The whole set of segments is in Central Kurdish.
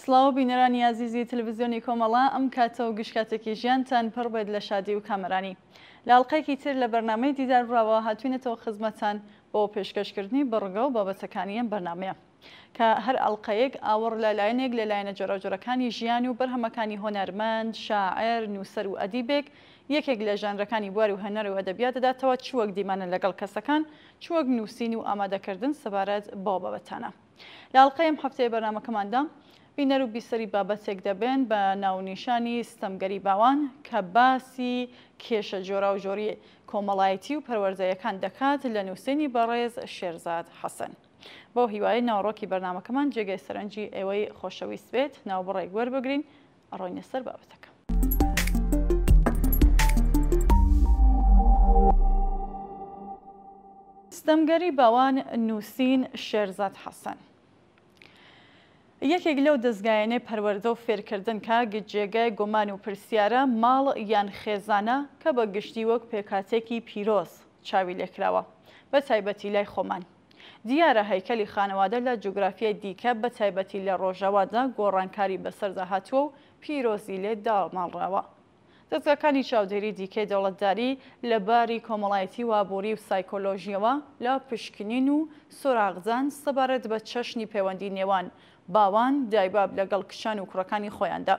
سڵاو بینەرانی ئازیزی تەلەڤزیۆنی کۆمەڵە، ئەم کاتە و گشت کاتێکی ژیانتان پڕ بێت لە شادی و کامەرانی. لە ئەڵقەیەکی تر لە بەرنامەی دیدار براوە هاتوینەتەوە خزمەتتان بۆ پێشکەشکردنی بڕگە و بابەتەکانی ئەم بەرنامەیە. کە هەر ئەڵقەیەک ئاوڕ لە لایەنێک لە لایەنە جۆراوجۆرەکانی ژیان و بەرهەمەکانی هونەرمەند، شاعیر، نووسەر و ئەدیبێک، یەکێک لە ژانرەکانی بواری هونەر و ئەدەبیات دەداتەوە چ وەک دیمانە لەگەڵ کەسەکان، چ وەک نووسین و ئامادەکردن سەبارەت بەو بابەتانە. لە ئەڵقەی ئەم هەفتەیە بەرنامەکەماندا بینەر و بیسەری بابەتێک دەبن بە ناونیشانی ستەمگەری باوان کە باسی کێشە جۆراوجۆری کۆمەڵایەتی و پەروەردەیەکان دەکات لە نووسینی بەڕێز شێرزاد حەسەن. بەو هیوایەی ناوەڕۆکی بەرنامەکەمان جێگای سەرنجی ئێوەی خۆشەویست بێت، ناوبڕێک وەربگرین، ئەڕۆینە سەر بابەتەکە. ستەمگەری باوان، نووسین، شێرزاد حەسەن. یەکێک لەو دەزگایانەی پەروەردە و فێرکردن کە جێگای گومان و پرسیارە، ماڵ یان خێزانە کە بە گشتی وەک پێکهاتەیەکی پیرۆز چاوی لێکراوە، بە تایبەتی لای خۆمان. دیارە هەیکەلی خانەوادە لە جوگرافیای دیکە بە تایبەتی لە ڕۆژاوادا گۆڕانکاری بەسەردا هاتووە و پیرۆزی لێ داماڵراوە. دەزگاکانی چاودێری دیکەی دەوڵەتداری لە باری کۆمەڵایەتی و ئابووری و سایکۆلۆژییەوە لە پشکنین و سۆراغدان سەبارەت بە چەشنی پەیوەندی نێوان باوان، دایباب لەگەڵ کچان و کوڕەکانی خۆیاندا.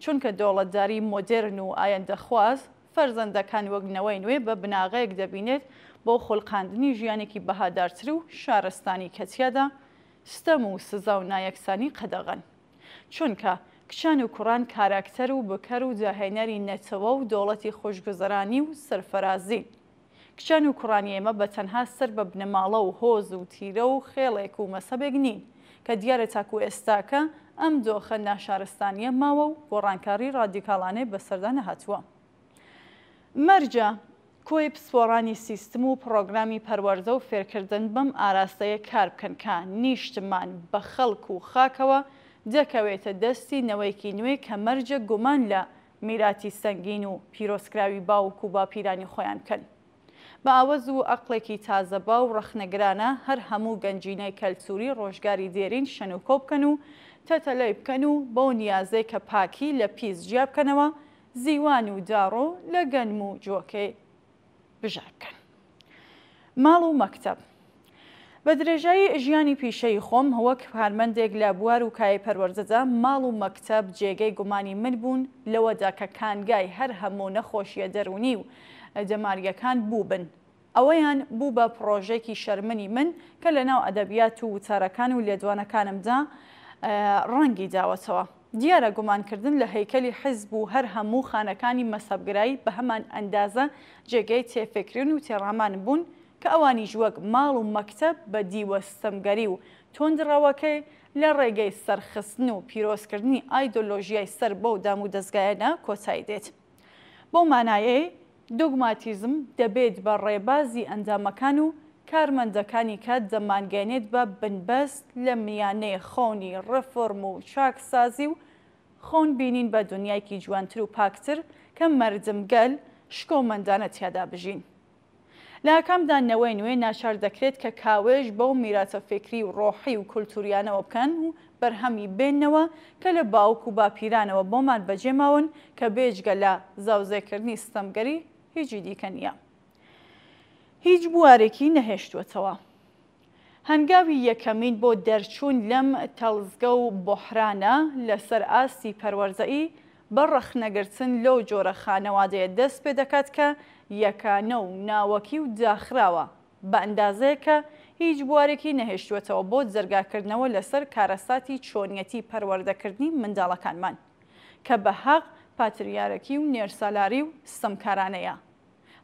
چونکە دەوڵەتداری مۆدێرن و ئایندەخواز فەرزەندەکان وەک نەوەی نوێ بە بناغەیەک دەبینێت بۆ خولقاندنی ژیانێکی بەهادارتر و شارستانی کە تیادا ستەم و سزا و نایەکسانی قەدەغەن. چونکە کچان و کوڕان کاراکتەر و بکەر و داهێنەری نەتەوە و دەوڵەتی خۆشگوزەرانی و سەرفەرازین. کچان و کوڕانی ئێمە بە تەنها سەر بە بنەماڵە و هۆز و تیرە و خێڵێک و مەزهەبێک نین، کە دیارە تاکو ئێستاکە ئەم دۆخە ناشارستانییە ماوە و گۆڕانکاری ڕادیکاڵانەی بەسەردا نەهاتووە. مەرجە کۆی پسپۆڕانی سیستم و پڕۆگرامی پەروەردە و فێرکردن بەم ئاراستەیە کار بکەن کە نیشتمان بە خەڵک و خاکەوە دەکەوێتە دەستی نەوەیەکی نوێ کە مەرجە گومان لە میراتی سەنگین و پیرۆزکراوی باوک و باپیرانی خۆیان بکەن. بە ئاوەز و ئەقڵێکی تازەباو و ڕەخنەگرانە هەر هەموو گەنجینەی کەلتووری ڕۆژگاری دێرین شەنوکۆ بکەن و تەتەلەی بکەن و بەو نیازەی کە پاکی لە پیس جیا بکەنەوە، زیوان و داڕۆ لە گەنم و جۆکەی بژار بکەن. ماڵ و مەکتەب. بە درێژایی ژیانی پیشەیی خۆم وەک کارمەندێک لە بوار و کایەی پەروەردەدا، ماڵ و مەکتەب جێگەی گومانی من بوون لەوەدا کە کانگای هەر هەموو نەخۆشییە دەروونی و دەمارییەکان بووبن. ئەوەیان بوو بە پڕۆژەیەکی شەرمنی من کە لەناو ئەدەبیات و وتارەکان و لێدوانەکانمدا ڕەنگی داوەتەوە. دیارە گومانکردن لە هەیکەلی حیزب و هەر هەموو خانەکانی مەزهەبگرایی بە هەمان ئەندازە جێگەی تێفکرین و تێڕامانم بوون کە ئەوانیش وەک ماڵ و مەکتەب بە دیوە ستەمگەری و توندڕەوەکەی لە ڕێگەی سەرخستن و پیرۆزکردنی ئایدۆلۆژیای سەر بەو دامودەزگایانە کۆتایی دێت. بەو مانایەی دۆگماتیزم دەبێت بە ڕێبازی ئەندامەکان و کارمەندەکانی کە دەمانگەیەنێت بە بنبەست لە میانەی خەونی ڕێفۆرم و چاکسازی و خەون بینین بە دونیایکی جوانتر و پاکتر کە مەردم گەل شکۆمەندانە تیادا بژین. لە ئاکامدا نەوەی نوێ ناچار دەکرێت کە کاوێژ بەو میراتە فیکری و ڕۆحی و کولتوریانەوە بکەن و بەرهەمی بێننەوە کە لە باوک و باپیرانەوە بۆمان بەجێ ماون کە بێجگە لە زاوزێکردنی ستەمگەری هیچی دیکە نییە. هیچ بوارێکی نەهێشتووەتەوە. هەنگاوی یەکەمین بۆ دەرچوون لەم تەڵزگە و بوحرانە لەسەر ئاستی پەروەردەیی بە ڕەخنەگرتن لەو جۆرە خانەوادەیە دەست پێ دەکات کە یەکانە و ناوەکی و داخراوە بە ئەندازەیەک کە هیچ بوارێکی نەهێشتووەتەوە بۆ جەرگاکردنەوە لەسەر کارەساتی چۆنیەتی پەروەردەکردنی منداڵەکانمان کە بە هەق پاتریارکی و نێرسالاری و ستەمکارانەیە.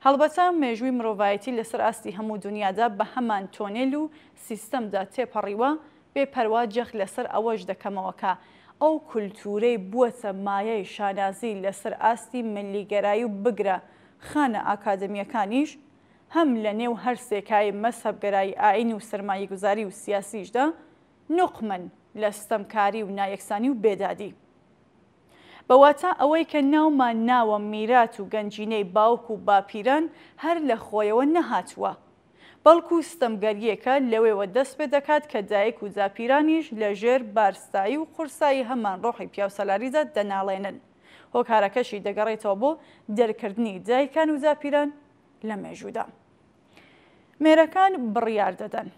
هەڵبەتە مێژووی مرۆڤایەتی لەسەر ئاستی هەموو دونیادا بە هەمان تۆنێل و سیستەمدا تێپەڕیوە، بێ پەروا جەخت لەسەر ئەوەش دەکەمەوە کە ئەو کولتوورەی بووەتە مایەی شانازی لەسەر ئاستی میللیگەرایی و بگرە خانە ئاکادمییەکانیش هەم لە نێو هەر سێ کایەی مەزهەبگەرایی ئایین و سەرمایەگوزاری و سیاسیشدا نوقمن لە ستەمکاری و نایەکسانی و بێدادی. بە واتا ئەوەی کە ناومان ناوە میرات و گەنجینەی باوک و باپیران هەر لە خۆیەوە نەهاتووە. بەڵکو ستەمگەرییەکە لەوێوە دەست پێ دەکات کە دایک و داپیرانیش لە ژێر بارستایی و قورسایی هەمان ڕۆحی پیاوسالاریدا دەناڵێنن. هۆکارەکەشی دەگەڕێتەوە بۆ دەرکردنی دایکان و داپیران لە مێژوودا. مێرەکان بڕیار دەدەن.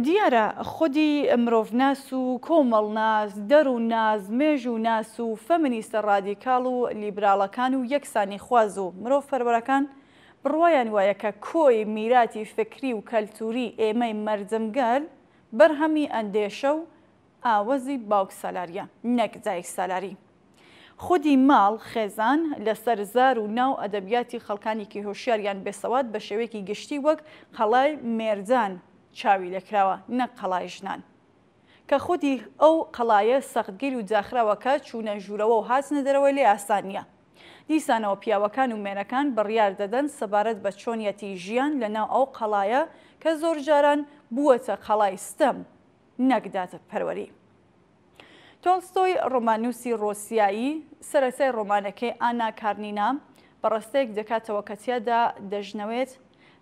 دیارە خودی مرۆڤناس و کۆمەڵناس، دەروونناس، مێژووناس و فەمینیستە ڕادیکاڵ و لیبراڵەکان و یەکسانیخواز و مرۆڤپەروەرەکان بڕوایان وایە کە کۆی میراتی فکری و کەلتووری ئێمەی مەردمگەل بەرهەمی ئەندێشە و ئاوەزی باوکسالارییە نەک دایکسالاری. خودی ماڵ، خێزان، لەسەر زار و ناو ئەدەبیاتی خەڵکانێکی هۆشیار یان بێسەواد بە شێوەیەکی گشتی وەک قەڵای مێردان چاوی لێکراوە نەک قەڵای ژنان. کە خودی ئەو قەڵایە سەختگیر و داخراوە کە چوونە ژوورەوە و هاتنە دەرەوەی لێ ئاسان نییە. دیسانەوە پیاوەکان و مێرەکان بڕیار دەدەن سەبارەت بە چۆنیەتی ژیان لەناو ئەو قەڵایە کە زۆرجاران بووەتە قەڵای ستەم نەک دادپەروەری. تۆڵستۆی ڕۆماننووسی ڕۆسیایی، سەرەتای ڕۆمانەکەی ئانا کارنینا بە ڕستەیەک دەکاتەوە کە تیادا دەژنەوێت،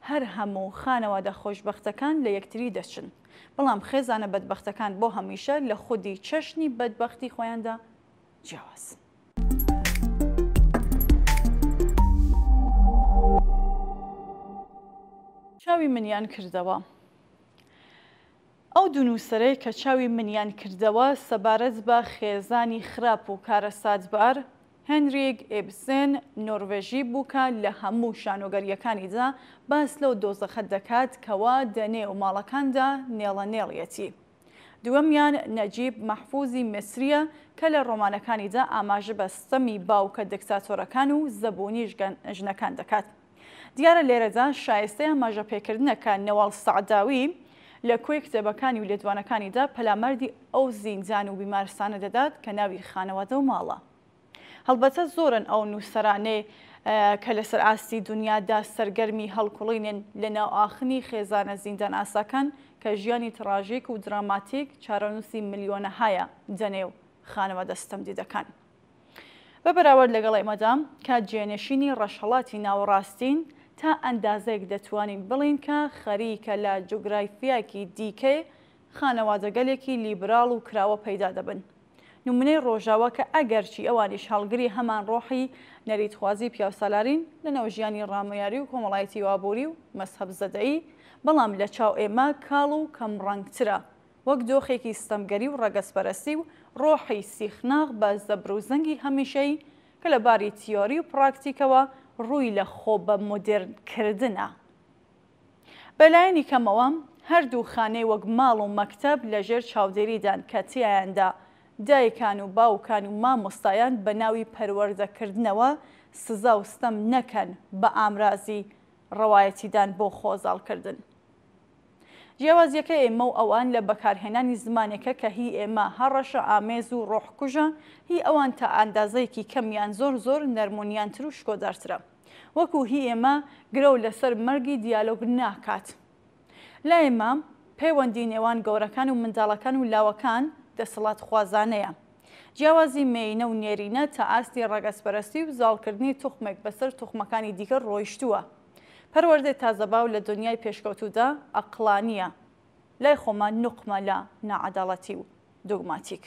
هەر هەموو خانەوادە خۆشبەختەکان لە یەکتری دەچن، بەڵام خێزانە بەدبەختەکان بۆ هەمیشە لە خودی چەشنی بەدبەختی خۆیاندا جیاوازن. چاوی منیان کردەوە. ئەو دوو نووسەرەی کە چاوی منیان کردەوە سەبارەت بە خێزانی خراپ و کارەساتبار، هێنریک ئیبسێن نۆرڤێژی بوو کە لە هەموو شانۆگەرییەکانیدا باس لەو دۆزەخە دەکات کەوا دەنێو ماڵەکاندا نێڵەنێڵیەتی. دووەمیان نەجیب مەحفوزی میسرییە کە لە ڕۆمانەکانیدا ئاماژە بە ستەمی باوکە دکتاتۆرەکان و زەبوونی ژنەکان دەکات. دیارە لێرەدا شایستەی ئاماژەپێکردنە کە نەواڵ سەعداوی لە کۆی کتێبەکانی و لێدوانەکانیدا پەلاماردی ئەو زیندان و بیمارستانە دەدات کە ناوی خانەوادە و ماڵە. هەڵبەتە زۆرن ئەو نووسەرانەی کە لەسەر ئاستی دونیادا سەرگەرمی هەڵکوڵینن لە ناوئاخنی خێزانە زیندانئاساکان کە ژیانی تڕاژیک و دراماتیک چارەنووسی ملیۆنەهایە دەنێو خانەوادە ستەمدیدەکان. بە بەراورد لەگەڵ ئێمەدا کە جێنشینی ڕەشهەڵاتی ناوەڕاستین، تا ئەندازەیەک دەتوانین بڵێین کە خەریکە لە جوگرافیایەکی دیکەی خانەوادەگەلێکی لیبراڵ و کراوە پەیدا دەبن. نمونەی ڕۆژاوا کە ئەگەرچی ئەوانیش هەڵگری هەمان ڕۆحی نەریتخوازی پیاوسالارین لەناو ژیانی ڕامیاری و کۆمەڵایەتی و ئابووری و مەزهەبزەدەیی، بەڵام لە چاو ئێمە کاڵ و کەمڕەنگترە. وەک دۆخێکی ستەمگەری و ڕەگەزپەرستی و ڕۆحی سیخناخ بە زەبروزەنگی هەمیشەیی کە لە باری تیۆری و پڕاکتیکەوە ڕووی لە خۆ بە مۆدێرن کردنە. بە لایەنی کەمەوە هەردوو خانەی وەک ماڵ و مەکتەب لە ژێر چاودێریدان کە تیایاندا دایکان و باوکان و مامۆستایان بە ناوی پەروەردەکردنەوە سزا و ستەم نەکەن بە ئامرازی ڕەوایەتیدان بۆ خۆزاڵکردن. جیاوازیەکەی ئێمە و ئەوان لە بەکارهێنانی زمانێکە کە هی ئێمە هەڕەشە ئامێز و ڕۆحکوژە، هی ئەوان تا ئاندازەیەکی کەم یان زۆر زۆر نەرمونیانتر و شکۆدارترە. وەکو هی ئێمە گرەو لەسەر مەرگی دیالۆگ ناکات. لای ئێمە پەیوەندی نێوان گەورەکان و منداڵەکان و لاوەکان دەسەڵاتخوازانەیە. جیاوازی مێینە و نێرینە تا ئاستی ڕەگەزپەرستی و زاڵکردنی توخمێک بەسەر توخمەکانی دیکە ڕۆیشتووە. پەروەردەی تازەباو لە دونیای پێشکەوتوودا ئەقڵانییە، لای خۆمان نوقمە لە ناعەداڵەتی و دۆگماتیک.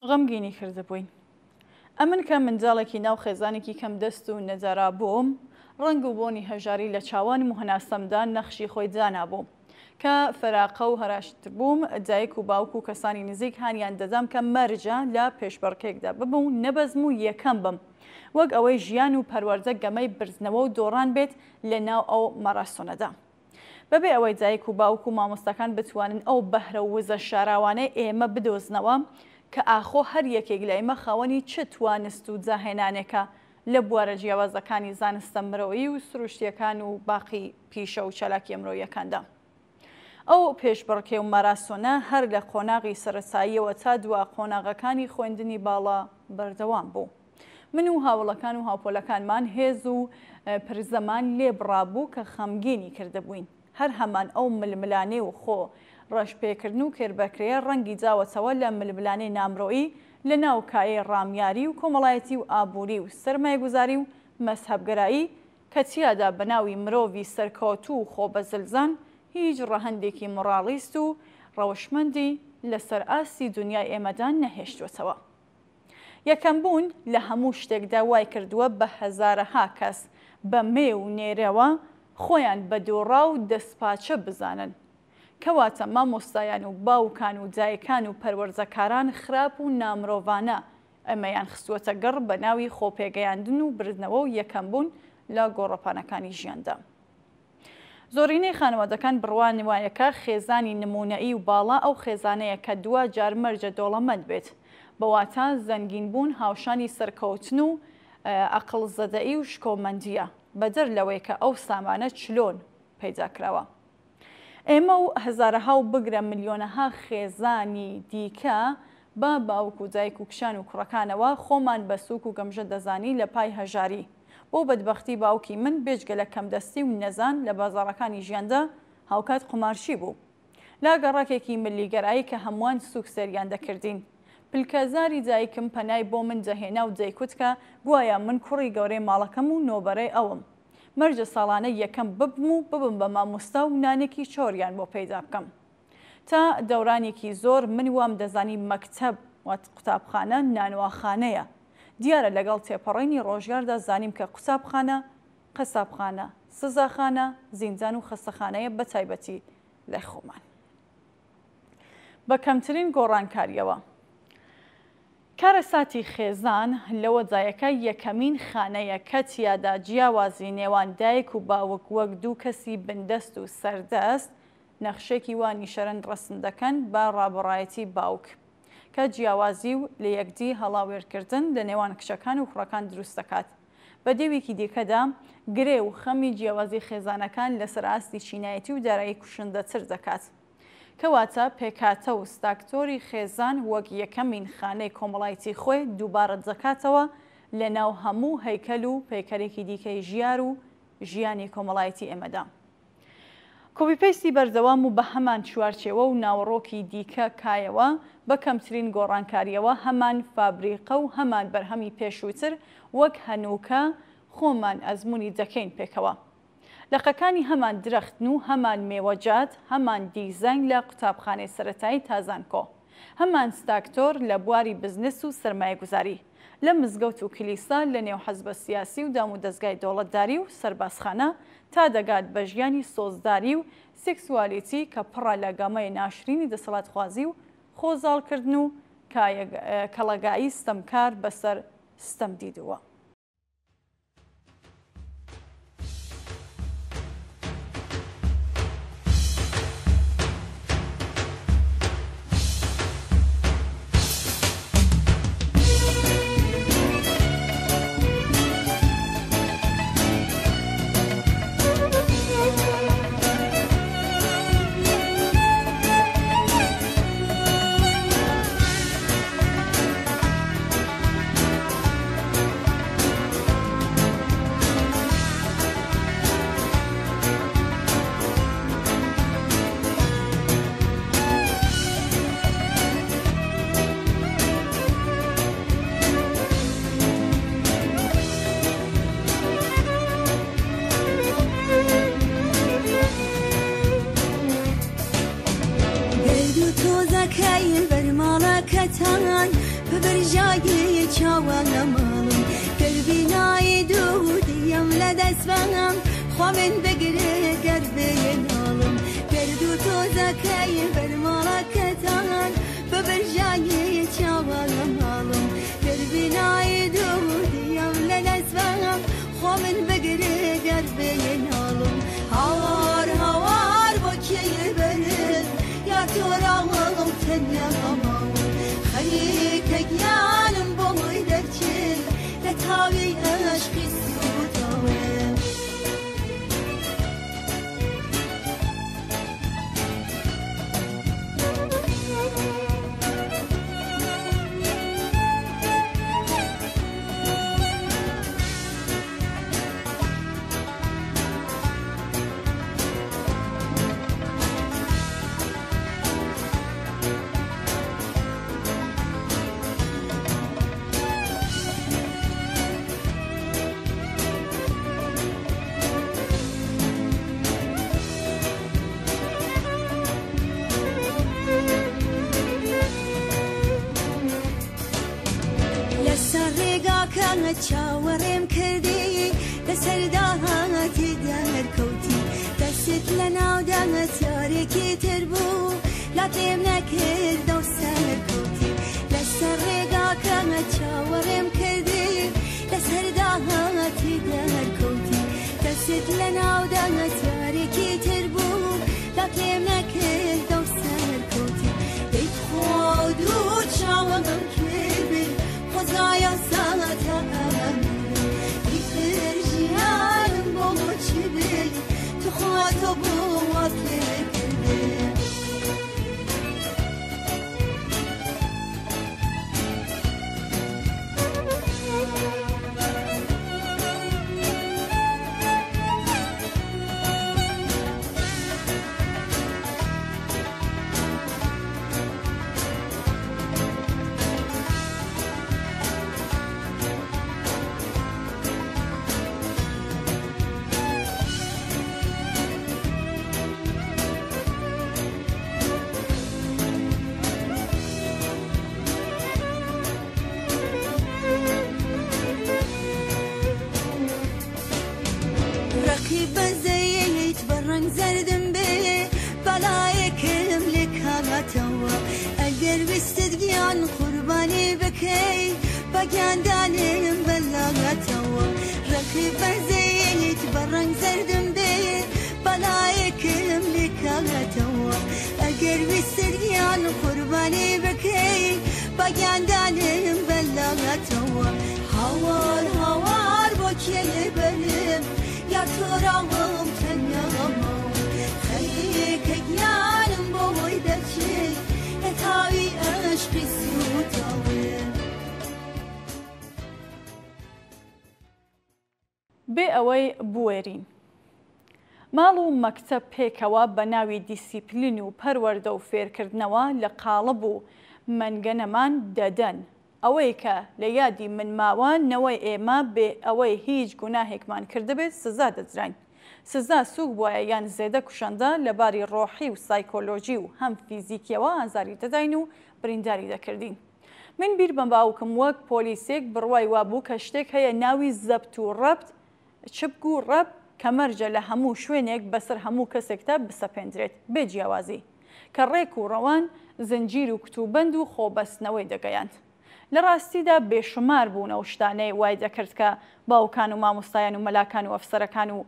غەمگینی کردبووین. ئەمن کە منداڵێکی ناو خێزانێکی کەمدەست و نەدارا بووم، ڕەنگ و بۆنی هەژاری لە چاوانم و هەناسەمدا نەخشی خۆی دانابوو. کە فەراقە و هەراشتر بووم، دایک و باوک و کەسانی نزیک هانیان دەدام کە مەرجە لە پێشبڕکێکدا ببم و نەبەزم و یەکەم بم. وەک ئەوەی ژیان و پەروەردە گەمەی بردنەوە و دۆڕان بێت لە ناو ئەو مەراسۆنەدا. بەبێ ئەوەی دایک و باوک و مامۆستاکان بتوانن ئەو بەهرە و وزە شاراوانەی ئێمە بدۆزنەوە کە ئاخۆ هەر یەکێک لە ئێمە خاوەنی چ توانست و داهێنانێکە لە بوارە جیاوازەکانی زانستە مرۆیی و سروشتییەکان و باقی پیشە و چالاکییە مرۆییەکاندا. ئەو پێشبڕکێ و ماراسۆنە هەر لە قۆناغی سەرەتاییەوە تا دوا قۆناغەکانی خوێندنی باڵا بەردەوام بوو. من و هاوەڵەکان و هاوپۆلەکانمان هێز و پرزەمان لێ بڕابوو کە خەمگینی کردبووین. هەر هەمان ئەو ململانێ و خۆ ڕەشپێکردن و کێربەکرێیە ڕەنگی داوەتەوە لە ململانێی نامرۆیی لە ناو کایەی ڕامیاری و کۆمەڵایەتی و ئابووری و سەرمایەگوزاری و مەزهەبگەرایی. کە تیادا بە ناوی مرۆڤی سەرکەوتوو و خۆبەزلزان هیچ ڕەهەندێکی مۆڕاڵیست و ڕەوشمەندی لەسەر ئاستی دونیای ئێمەدا نەهێشتووەتەوە. یەکەم بوون لە هەموو شتێکدا وایکردووە بە هەزارەها کەس بە مێ و نێرەوە خۆیان بە دۆڕاو و دەستپاچە بزانن. کەواتە مامۆستایان و باوکان و دایکان و پەروەردەکاران خراپ و نامرۆڤانە ئەمەیان خستووەتە گەڕ بە ناوی خۆپێگەیاندن و بردنەوە و یەکەم بوون لە گۆڕەپانەکانی ژیاندا. زۆرینەی خانەوادەکان بڕوایان وایە کە خێزانی نموونەیی و باڵا ئەو خێزانەیە کە دواجار مەرجە دۆڵەمەند بێت. بە واتا زەنگین بوون هاوشانی سەرکەوتن و ئەقڵ زەدەیی و شکۆمەندییە، بەدەر لەوەی کە ئەو سامانە چلۆن پەیدا کراوە. ئێمە و هەزارەها و بگرە ملیۆنەها خێزانی دیکە بە باوک و دایک و کچان و کوڕەکانەوە خۆمان بە سووک و گەمژە دەزانی لە پای هەژاری. بۆ بەدبەختی باوکی من بێجگە لە کەمدەستی و نەزان لە بازاڕەکانی ژیاندا هاوکات قومارچی بوو. لە گەڕەکێکی ملیگەرایی کە هەمووان سووک سەیریان دەکردین. پلکە زاری دایکم پەنای بۆ من دەهێنا و دەیکوت کە گوایا من کوڕی گەورەی ماڵەکەم و نۆبەرەی ئەوم. مەرجە ساڵانە یەکەم ببم و ببم بە مامۆستا و نانێکی چەوریان بۆ پەیدا بکەم. تا دەورانێکی زۆر من وام دەزانی مەکتەب وات قوتابخانە نانواخانەیە. دیارە لەگەڵ تێپەڕینی ڕۆژگاردا زانیم کە قوتابخانە، قەسابخانە، سزاخانە، زیندان و خەستەخانەیە بەتایبەتی لای خۆمان. بە کەمترین گۆڕانکارییەوە. کارەساتی خێزان لەوەدایە کە یەکەمین خانەیە کە تیادا جیاوازی نێوان دایک و باوک وەک دوو کەسی بندەست و سەردەست نەخشێکی وا نیشەرن ڕەسم دەکەن بە ڕابەڕایەتی باوک کە جیاوازی و لەیەکدی هەڵاوێرکردن لە نێوان کچەکان و کوڕەکان دروست دەکات. بە دێوێکی دیکەدا گرێ و خەمی جیاوازی خێزانەکان لەسەر ئاستی چینایەتی و دارایی کوشندەتر دەکات. کەواتە پێکهاتە و ستاکتۆری خێزان وەک یەکەمین خانەی کۆمەڵایتی خۆی دووبارە دەکاتەوە لە ناو هەموو هەیکەل و پەیکەرێکی دیکەی ژیار و ژیانی کۆمەڵایەتی ئێمەدا. copy paste ی بەردەوام و بە هەمان چوارچێوە و ناوەڕۆکی دیکە کایەوە، بە کەمترین گۆڕانکارییەوە هەمان فابریقە و هەمان بەرهەمی پێشووتر وەک هەنووکە خۆمان ئەزموونی دەکەین پێکەوە. لقەکانی هەمان درەختن و هەمان مێوەجات، هەمان دیزاین لە قوتابخانەی سەرەتایی تا زانکۆ. هەمان ستاکتۆر لە بواری بزنس و سەرمایەگوزاری. لە مزگەوت و کلیسا، لە نێو حزبە سیاسی و دامودەزگای دەوڵەتداری و سەربازخانە، تا دەگات بە ژیانی سۆزداری و سێکسوالیتی کە پڕە لە گەمەی ناشرینی دەسەڵاتخوازی و خۆزاڵکردن و کەڵەگایی ستەمکار بەسەر ستەمدیدووە. گەرد و تۆزەکەی بەر ماڵەکەتان ببرژایی چاوە ماڵم گەر بینایی دوودیم لە دەست بەم خوا من بگرێ گەر بێناڵم گەرد و تۆزەکەی بەر ماڵەکەتان ببرژایی چاوە ماڵم گەر بینایی دوودیم لە دەست بەم خوا من بگرێ گەر بێناڵم هاوار هاوار بۆ کێ بەرم یا تۆراوم تەنیا ماڵم خەریکە گیانم بۆی دەرچێ لە تاوی عەشقی سووتاوم. چاوەڕێم کردی لەسەر داهاتی دەرکەوتی دەستت لە ناو دەستیارێکی تر بوو لات لێم نەکردە و سەرکەوتی لەسەر ڕێگاکە چاوەڕێم کردی لەسەر داهاتی دەرکەوتی دەستت لە ناو دەستیارێکی تر بوو لات لێم نەکردە و سەرکەوتی دەی خوا دوو چاوم کردی خۆزایە ساتە ئیتر ژیانم بۆ چی بێ توخوا تۆ بۆ وات لێ کردێ. ڕقی بەزەیت بە ڕەنگ زەردم بێ بەڵایەکم لێ کاڵاتەوە ئەگەر ویستت گیان قوربانی بکەی بە گیاندانم بەلاغەتەوە ڕقی بەزەیت بە ڕەنگ زەردم بێ بەڵایەکم لێ کاڵاتەوە ئەگەر ویستت گیان قوربانی بکەی بە گیاندانم بەلاغەتەوە هاوار هاوار بۆ کێ بەرم یا تۆراوم تەنیا ماوە خەریکە گیانم بۆ بۆی دەچێ لە تاوی عەشقی سووتاوێ. بێ ئەوەی بوێرین. ماڵ و مەکتەب پێکەوە بە ناوی دیسیپلین و پەروەردە و فێرکردنەوە لە قاڵب و مەنگەنەمان دەدەن. ئەوەی کە لە یادی من ماوە نەوەی ئێمە بێ ئەوەی هیچ گوناهێکمان کردبێت سزا دەدراین. سزا سووک بوایە یان زێدە کوشەندە لە باری ڕۆحی و سایکۆلۆژی و هەم فیزیکیەوە ئازاری دەداین و برینداری دەکردین. من بیرمە باوکم وەک پۆلیسێک بڕوای وابوو کە شتێک هەیە ناوی زەبت و ڕەبت، چپک و ڕەپ، کە مەرجە لە هەموو شوێنێک بەسەر هەموو کەسێکدا بسەپێندرێت بێ جیاوازی، کە ڕێک و ڕەوان زنجیر و کتوبەند و خۆبەستنەوەی دەگەیاند. لە ڕاستیدا بێشومار بوون ئەو شتانەی وای دەکرد کە باوکان و مامۆستایان و مەلاکان و ئەفسەرەکان و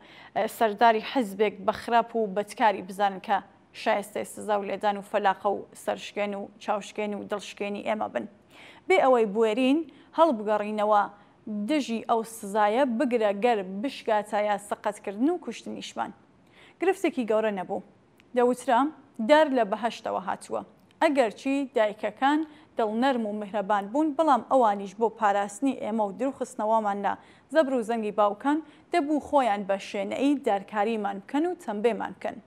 سەرداری حزبێک بە خراپ و بەدکاری بزانن کە شایستەی سزا و لێدان و فەلاقە و سەرشکێن و چاوشکێن و دڵشکێنی ئێمە بن. بێ ئەوەی بوێرین هەڵبگەڕینەوە دژی ئەو سزایە، بگرە گەر بشگاتایە سەقەتکردن و کوشتنیشمان گرفتێکی گەورە نەبوو. دەوترا دار لە بەهەشتەوە هاتووە. ئەگەرچی دایکەکان دڵنەرم و میهرەبان بوون، بەڵام ئەوانیش بۆ پاراستنی ئێمە و دروخستنەوەمان لە زەبر و زەنگی باوکان، دەبوو خۆیان بە شێنەیی دارکاریمان بکەن و تەمبێمان بکەن.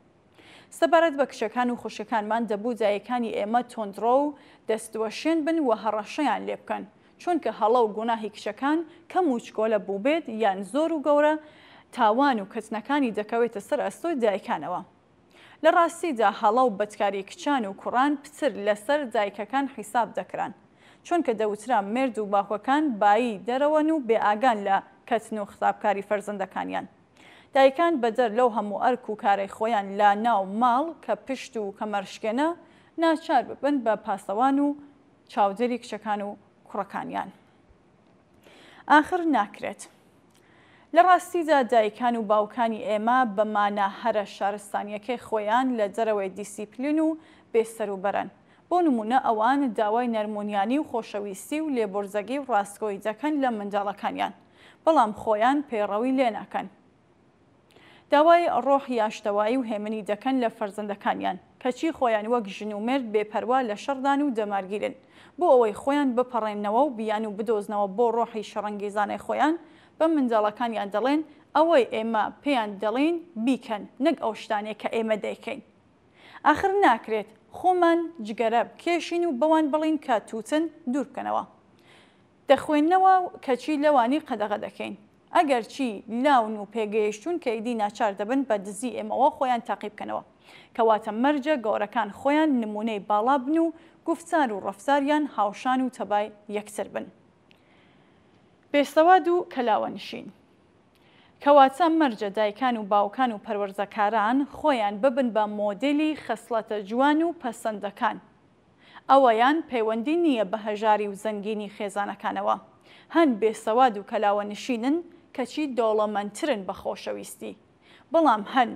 سەبارەت بە کچەکان و خوشکەکانمان دەبوو دایکانی ئێمە توندڕۆ و دەستوەشێن بن و هەڕەشەیان لێ بکەن، چونکە هەڵە و گوناهی کچەکان کەم و چکۆلە بووبێت یان زۆر و گەورە، تاوان و کەتنەکانی دەکەوێتە سەر ئەستۆی دایکانەوە. لە ڕاستیدا هەڵە و بەدکاری کچان و کوڕان پتر لەسەر دایکەکان حیساب دەکران، چونکە دەوترا مێرد و باوکەکان بایی دەرەوەن و بێئاگان لە کەتن و خراپکاری فەرزەندەکانیان. دایکان بەدەر لەو هەموو ئەرک و کارەی خۆیان لە ناو ماڵ کە پشت و کەمەرشکێنە، ناچار ببن بە پاسەوان و چاودێری کچەکان و کوڕەکانیان. ئاخر ناکرێت. لە ڕاستیدا دایکان و باوکانی ئێمە بە مانا هەرە شارستانییەکەی خۆیان لە دەرەوەی دیسیپلین و بێسەروبەرەن. بۆ نموونە ئەوان داوای نەرمونیانی و خۆشەویستی و لێبوردەگی و ڕاستگۆیی دەکەن لە منداڵەکانیان، بەڵام خۆیان پەیڕەوی لێناکەن. داوای ڕۆحی ئاشتەوایی و هێمنی دەکەن لە فەرزەندەکانیان، کەچی خۆیان وەک ژن و مێرد بێ پەروا لە شەڕدان و دەمارگیرن. بۆ ئەوەی خۆیان بپەڕێننەوە و بیانوو بدۆزنەوە بۆ ڕۆحی شەڕەنگیزانەی خۆیان، بە منداڵەکانیان دەڵێن ئەوەی ئێمە پێیان دەڵێین بیکەن، نەک ئەو شتانەی کە ئێمە دەیکەین. ئاخر ناکرێت خۆمان جگەرە بکێشین و بەوان بڵێین کە تووتن دوور بکەنەوە. دەخوێننەوە و کەچی لەوانی قەدەغە دەکەین. ئەگەرچی لاون و پێگەیشتوون کە ئیدی ناچار دەبن بە دزی ئێمەوە خۆیان تاقی بکەنەوە. کەواتە مەرجە گەورەکان خۆیان نموونەی باڵا بن و گوفتار و ڕەفتاریان هاوشان و تەبای یەکتر بن. بێسەواد و کەلاوەنشین. کەواتە مەرجە دایکان و باوکان و پەروەردەکاران خۆیان ببن بە مۆدێلی خەسڵەتە جوان و پەسەندەکان. ئەوەیان پەیوەندی نییە بە هەژاری و زەنگینی خێزانەکانەوە. هەن بێسەواد و کەلاوەنشینن کەچی دەوڵەمەندترن بە خۆشەویستی. بەڵام هەن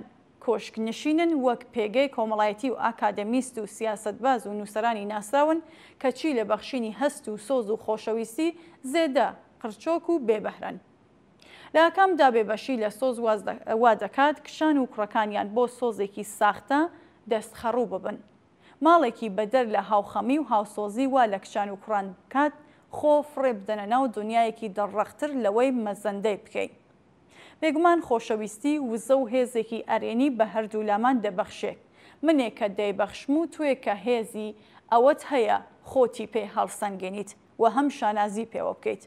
کۆشک نشینن وەک پێگەی کۆمەڵایەتی و ئاکادەمیست و سیاسەتباز و نووسەرانی ناسراون کەچی لە بەخشینی هەست و سۆز و خۆشەویستی زێدە قرچۆک و بێ بەهرەن. لە ئاکامدا بێبەشی لە سۆز وا دەکات کچان و کوڕەکانیان بۆ سۆزێکی ساختە دەست خەڕوو ببن. ماڵێکی بەدەر لە هاوخەمی و هاوسۆزی وا لە کچان و کوڕان بکات خۆ فڕێ بدەنە ناو دونیایەکی دڵڕەقتر لەوەی مەزەندەی بکەین. بێگومان خۆشەویستی وزە و هێزێکی ئەرێنی بە هەردوولامان دەبەخشێ. منێک کە دەیبەخشم و تۆیەک کە هێزی ئەوەت هەیە خۆتی پێ هەڵسەنگێنیت و هەم شانازی پێوە بکەیت.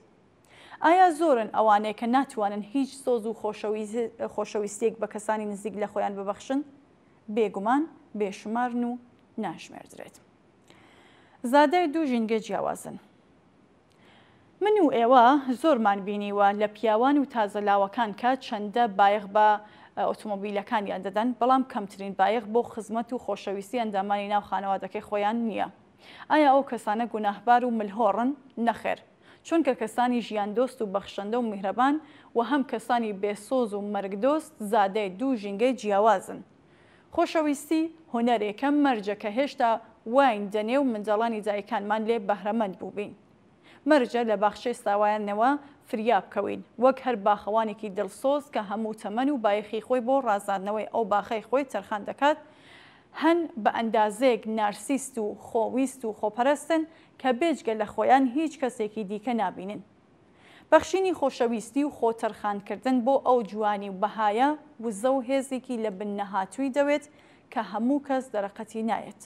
ئایا زۆرن ئەوانەی کە ناتوانن هیچ سۆز و خۆشەویستییەک بە کەسانی نزیک لە خۆیان ببەخشن؟ بێگومان بێشومارن و ناژمێردرێت. زادەی دوو ژینگەی جیاوازن. من و ئێوە زۆرمان بینیوە لە پیاوان و تازە لاوەکان کە چەندە بایەخ بە ئۆتۆمۆبیلەکانیان دەدەن، بەڵام کەمترین بایەخ بۆ خزمەت و خۆشەویستی ئەندامانی ناو خانەوادەکەی خۆیان نییە. ئایا ئەو کەسانە گوناهبار و ملهۆڕن؟ نەخێر. چونکە کەسانی ژیاندۆست و بەخشەندە و میهرەبان و هەم کەسانی بێ سۆز و مەرگدۆست زادەی دوو ژینگەی جیاوازن. خۆشەویستی هونەرێکە مەرجە کە هێشتا واین دەنێو منداڵانی دایکانمان لێ بەهرەمەند بووبین. مەرجە لە باخچەی ساوایانەوە فریا بکەوین، وەک هەر باخەوانێکی دڵسۆز کە هەموو تەمەن و بایەخی خۆی بۆ ڕازاندنەوەی ئەو باخەی خۆی تەرخان دەکات، هەن بە ئەندازەیەک نارسیست و خۆویست و خۆپەرستن کە بێجگە لە خۆیان هیچ کەسێکی دیکە نابینن. بەخشینی خۆشەویستی و خۆ تەرخانکردن بۆ ئەو جوانی و بەهایە وزە و هێزێکی لە بن نەهاتووی دەوێت کە هەموو کەس دەرەقەتی نایەت.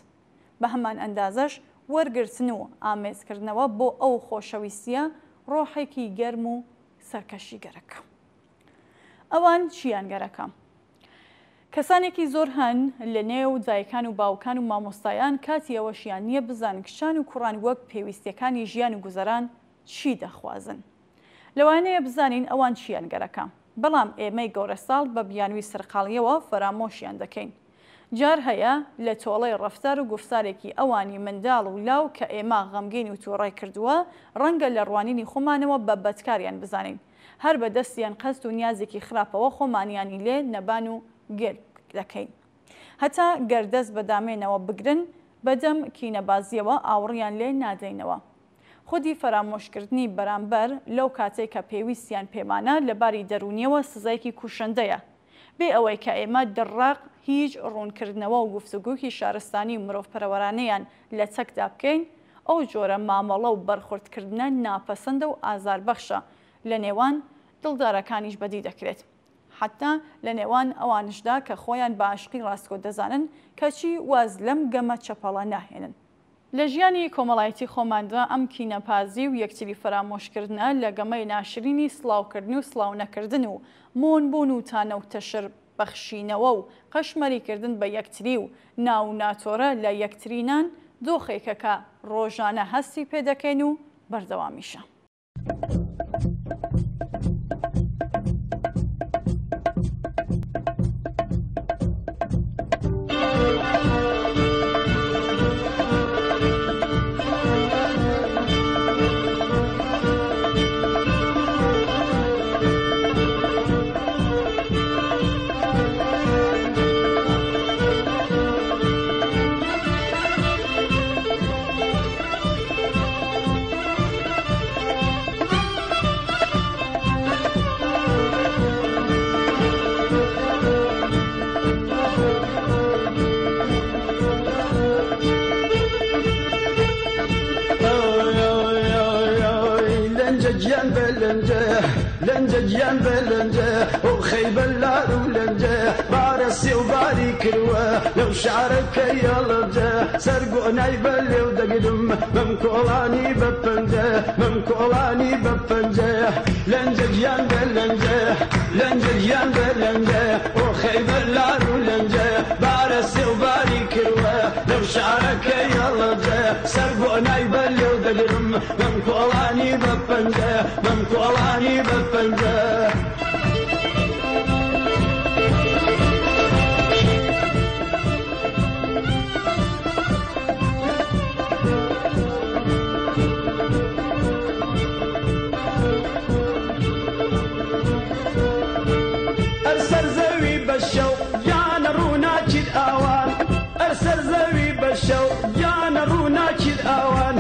بە هەمان ئەندازەش وەرگرتن و ئامێزکردنەوە بۆ ئەو خۆشەویستییە ڕۆحێکی گەرم و سەرکەشی گەرەکە. ئەوان چییان گەرەکە؟ کەسانێکی زۆر هەن لە نێو دایکان و باوکان و مامۆستایان کاتی ئەوەشیان نییە بزانن کچان و کوڕان وەک پێویستییەکانی ژیان و گوزەران چی دەخوازن. لەوانەیە بزانین ئەوان چییان گەرەکە، بەڵام ئێمەی گەورەساڵ بە بیانووی سەرقاڵییەوە فەرامۆشیان دەکەین. جار هەیە لە تۆڵەی ڕەفتار و گوفتارێکی ئەوانی منداڵ و لاو کە ئێمە غەمگین و تووڕەی کردووە، ڕەنگە لە ڕوانینی خۆمانەوە بە بەدکاریان بزانین. هەر بە دەستی ئەنقەست و نیازێکی خراپەوە خۆمانیانی لێ نەبان و گێل دەکەین. هەتا گەر دەست بە دامێنەوە بگرن، بە دەم کینەبازییەوە ئاوڕیان لێ نادەینەوە. خودی فەرامۆشکردنی بەرامبەر لەو کاتەی کە پێویستیان پێمانە لە باری دەروونییەوە سزایەکی کوشندەیە. بێ ئەوەی کە ئێمە دڕڕەق هیچ ڕوونکردنەوە و گفتوگوکی شارستانی و مرۆڤپەرەوەرانەیان لە چەکدا بکەین، ئەو جۆرە مامەڵە و بەرخوردکردنە ناپەسەندە و ئازاربەخشە لە نێوان دڵدارەکانیش بەدی دەکرێت. حەتتا لە نێوان ئەوانشدا کە خۆیان بە عاشقی ڕاستگۆ دەزانن کەچی واز لەم گەمە چەپەڵە ناهێنن. لە ژیانی کۆمەڵایەتی خۆماندا ئەم کینەپازی و یەکتری فەرامۆشکردنە لە گەمەی ناشرینی سڵاوکردن و سڵاونەکردن و مۆن بوون و تانە و تەشر بەخشینەوە و قەشمەریکردن بە یەکتری و ناو و ناتۆرە لە یەکترینان دۆخێکە کە ڕۆژانە هەستی پێدەکەین و بەردەوامیشە. لەنجە گیان بە لەنجە ئەو خەیبە لار و لەنجە بارە سێ و باری کردووە لەو شارەکە یاڵەجە سەرگۆنای بە لێو دەگرم بەم کۆڵانی بە پەنجە بەم کۆڵانی بە پەنجە لەنجە گیان بە لەنجە لەنجە گیان بە لەنجە ئەو خەیبە لار و لەنجە بارە سێ و باری کردووە لەو شارەکە یاڵەجە سەرگۆنای بە لێو دەگرم بەم کۆڵانی بە پەنجە. پەنجە، بەم کۆڵانی بە پەنجە. ئەر سەر زەوی بە شەو گیانە ڕووناکیت ئاوان، ئەر سەر زەوی بە شەو گیانە ڕووناکیت ئاوان،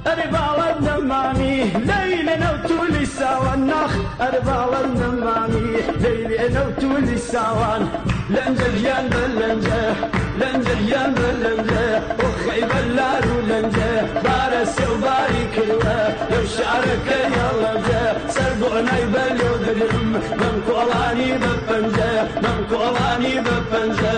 ئەرێ باڵت نەمامی لەیلێ نەو تولی ساوان، ناخ ئەرێ باڵت نەمامی لەیلێ نەو تولی ساوان. لەنجە گیان بە لەنجە، لەنجە گیان بە لەنجە، ئۆخەی بە لار و لەنجە، بارە سێو باری کردوە لەو شارەکە یاڵەجە، سەر گۆنای بە لێو دەگرم بەم کۆڵانی بە پەنجە، بەم کۆڵانی بە پەنجە.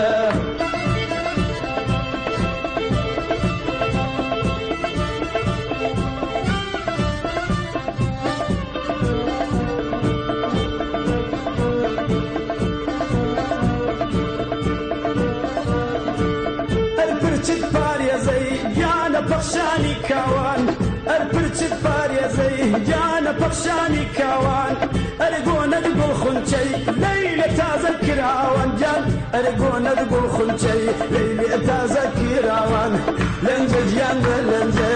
ئەر پرچت پارێزەی گیانە پەخشانی کاوان، ئەر پرچت پارێزەی گیانە پەخشانی کاوان، ئەر گۆنەت گوڵ خونچەی لەیلە تازە کراوان، گیان ئەر گۆنەت گوڵ خونچەی لەیلە تازە کراوان. لەنجە گیان بە لەنجە،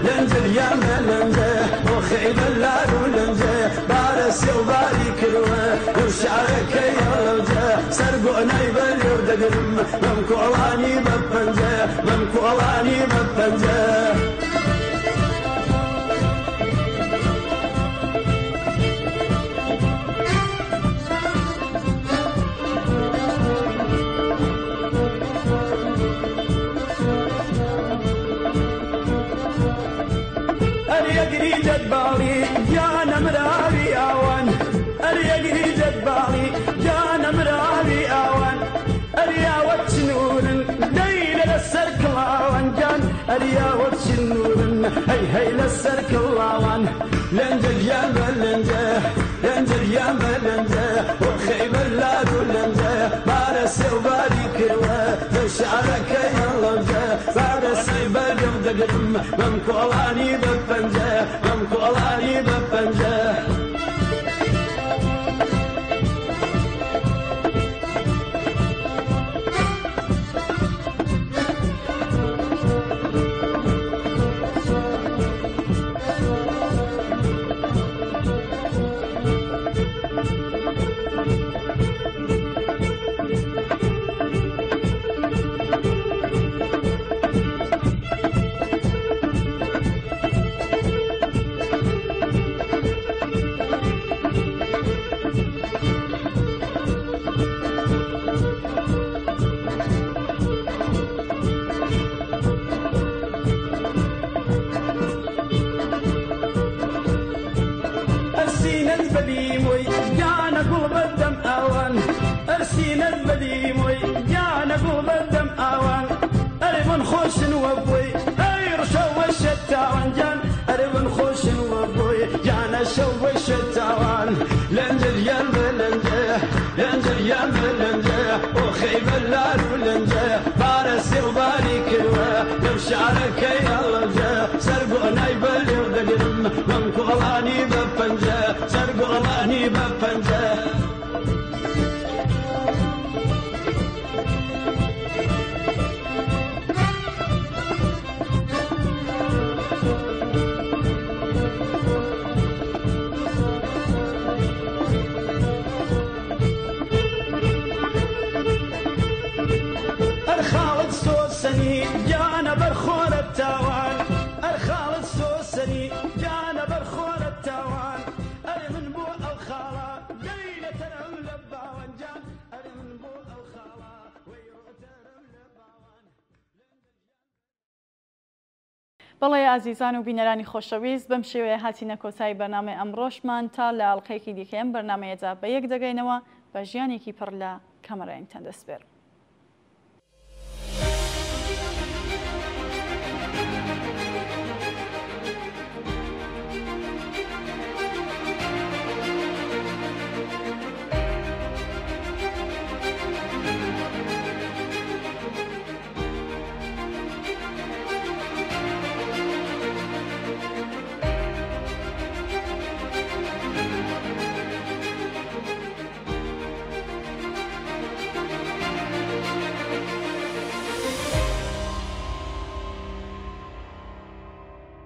لەنجە گیان بە لەنجە، ئۆخەی بە لار و لەنجە، بارە سێو باری کردوە لەو شارەکە یاڵەوجە، سەر گۆنای بە لێو دەگرم بەم کۆڵانی بە پەنجە، بەم کۆڵانی بە پەنجە. ئەر یەگری جەدباڵی گیانە مراوی ئاوان، ئەر یەگری جەدباڵی گیانە مراوی ئاوان، ئەریاوە چنورن لەیلە لەسەر کڵاوان، گیان ئەریاوە چنورن هەی هەی لەسەر کڵاوان. لەنجە گیان بە لەنجە، لەنجە گیان بە لەنجە، ئۆخەی بە لار و لەنجە، بارە سێو باری کردوە لەو شارەکە یاڵەوجە، بارە سێ بە لێو دەگرم بەم کۆڵانی بە پەنجە، بەم کۆڵانی بە پەنجە. ئەرسینەت بەدیمۆی گیانە گوڵ بەدەم ئاوان، ئەرسینەت بەدیمۆی گیانە گوڵ بەدەم ئاوان، ئەرێ من خۆشن وەبووی ئەی ڕشەوە شەتاوان، گیان ئەرێ من خۆشن وەبووی گیانە شەوە شەتاوان. لەنجە گیان بە لەنجە، لەنجە گیان بە لەنجە، ئۆخەی بە لار و لەنجە، بارە سێو باری کردوە لەو شارەکە یاڵەجە، سەر گۆنای بە لێو دەگرم بەم کۆڵانی بە پەنجە، سەر گۆڵانی بە پەنجە. ئەر خاڵت سۆسەنی گیانە بەرخۆرە تاوان، ئەر خاڵت سۆسەنی گیانە بەرخۆرە تاوان، ئەرێ من بۆ ئەو خاڵە لەیلە تەرم لە باوان، گیان ئەرێ من بۆ ئەو خاڵە وەی ڕۆتەرم لە باوان. بەڵێ ئازیزان و بینەرانی خۆشەویست، بەم شێوەیە هاتینە کۆتایی بەرنامەی ئەمڕۆشمان، تا لە ئەڵقەیەکی دیکە ئەم بەرنامەیەدا بە یەک دەگەینەوە بە ژیانێکی پڕ لە کەمەرەنگتان دەسپێرم.